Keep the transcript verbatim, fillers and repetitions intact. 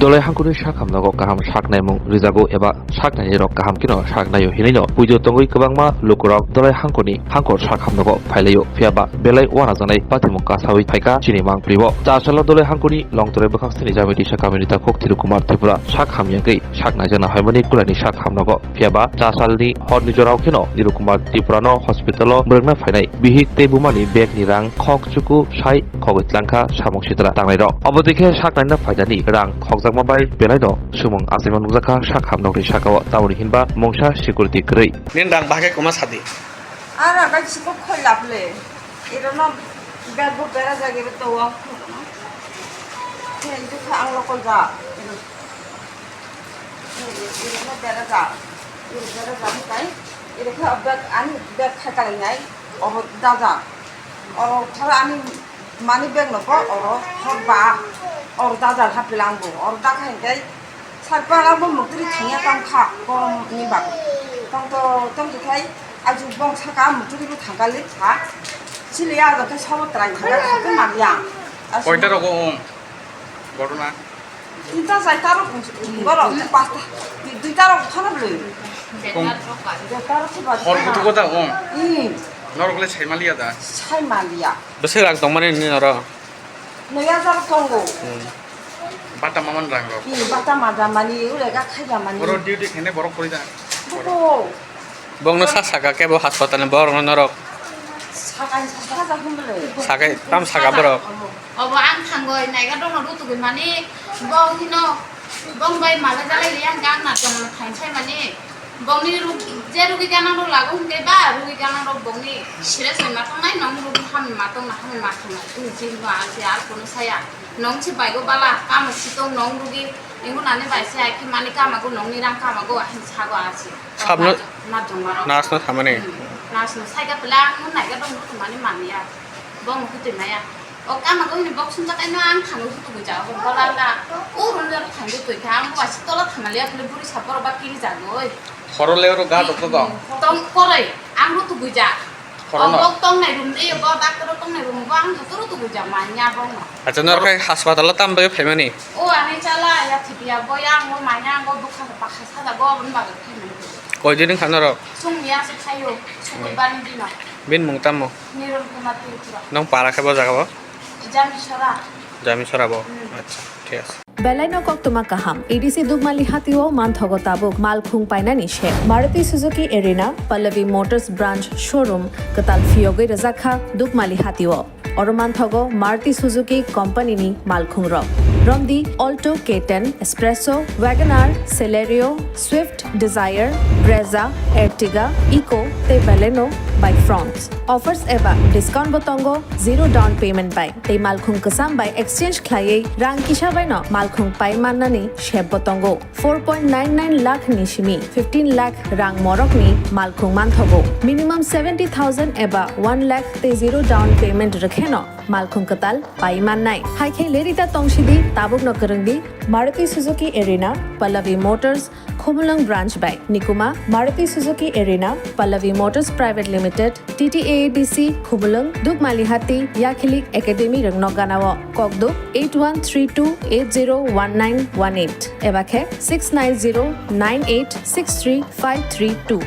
Dolai hangkoni sak hamnogo kaham sak naimung rijago eba sak nainai rok kaham kheno sak naio hinwi no puijo tongwi kwbangma lukurok Dolai hangkoni hangkor sak hamnogo phailaio, phiya ba belai uanajaknai patimung kasawi phaikha chini mangpili o. Chasalo Dolai hangkoni Longtrai bwkhak sini Jamiti Sakha Minita Khok Thiru Kumar Tripura sak hamyagwi sak naijakna haimani kulaini sak hamnogo. Phiya ba chasalni horni jorao kheno Niru Kumar Tripurano hospitalo mwrwkna phainai bihik tei bumani bagni rang khok chuku sai khogwi tlangkha samung sitra tangnairok. Obo twi khe sak naina phainani rang khokjakma bai belaino sumung achaima nukjakha sak hamnokni sakao, tamoni hinba mungsa security kwrwi. Nini rang bahai khe kwma sadi. Ara kai chikok khoi laple. Irono bag bo bera jagero to wa. Khe idu kha ang lokol ja. Iri, iri, iri no bera jak. Iri bera jak kai. Iri khe bag ani bag khai kalai nai. Oro dajak. Oro thara ani mani bag no bo oro hor ba. Oro dajak hapila ang bo. Oro da khai kai. Sarpa ang bo mukri thangya tang kha. Korom ni bag. Tang to, tang to khai. Aju bong saka mukri bo thang kali kha. Chili ya da kai sabo trai thang kha. Kha ma ya. Koita rogo ong. Ghotona. Tinta, charta rok, borok, pasta, duita rok khana bwlwi. Kung- Charta rok se bari Hor khana. Kutu kota ong. Hmm. Norok le sai maliya da. Sai maliya. Bwswk rang tongmani nini oro? Noi hajar tongo. Hmm. Bata maman rang rok. Hmm, bata ma da mani, ule ga khai da mani. Oro duty khene borok kori da. Buko. Bongno sa saka kebo hospital ni borok no norok. Sakai saka ja hum bwlwi. Sakai, tam saka borok. Obo ang thangoi naiga dono rutugwi mani bo hino bong bai mala jalai li ang gang na jongno thain sai mani bongni rug-, je rugi ganang rok lago hwnkhe ba rugi ganang rok bongni sire soi ma tongnai nong rugi hamni ma tongna hamni ma tongna ini jin bo ang se ar kono saya nong se baigo bala kamo sitong nong rugi ingo nani bai se ai khe mani kamago nongni rang kamago ahin sago ar se. Sabno Nurse no thamani. Hmm. Nurse no saika pela ang naiga dong mani mania. Bong hutui maya. O kama go hini bok sumja kaino ang thangwi hutu gwi jago. Bola la. O run le thangwi tui kha ang wasi tola thamali apni buri sapor ba kiri jagoi. Horo le ro ga dok dok. Tong koroi ang hutu gwi ja. Horo no. Bok tong nai room de bo doctor tong nai room bo ang hutu hutu gwi ja manya bong no. Acha nor kai hospital tam bai phaimani. O ani chala ya thipia bo ya ang bo manya ang bo bukha pakha sada bo abon baga phaimani. Koi din kha norok? Sung ya se khayo. Sung bani dino. Bin mung tamo? Niron Kumar Tripura. Nong para khe bo jaga bo? Jamisora. Jamisora bo? Hmm. Acha, thik ase. Belai no koktwma kaham. A D C Dukmali hatio manthogo tabuk malkhung painani se. Maruti Suzuki Arena, Pallavi Motors Branch Showroom, kwtal phiyogwi rwjak kha Dukmali hatio. Oro manthogo Maruti Suzuki Company ni malkhung rok. Romdi Alto K ten, Espresso, Wagon R, Celerio, Swift, Desire, Brezza, Ertiga, Eeco tei Baleno bai Fronx. Offers eba discount bo tongo, zero down payment bai tei malkhung kwcham bai exchange khlaiwi rang kisa bai no malkhung pai mannani sep bo tongo. Four point nine nine lakh ni simi fifteen lakh rang morok ni malkhung manthogo. Minimum seventy thousand eba one lakh tei zero down payment rwkheno malkhung kwtal pai mannai. Hai khe lerita tongsidi tabukno kwrwngdi Maruti Suzuki Arena, Pallavi Motors, Khumulwng Branch bai. Nikuma, Maruti Suzuki Arena, Pallavi Motors Private Limited, T T A A D C, Khumulwng, Dukmalihati, Yakhilik Academy rwngno ganao. Kokduk eight one three two eight zero one nine one eight eba khe six nine zero nine eight six three five three two.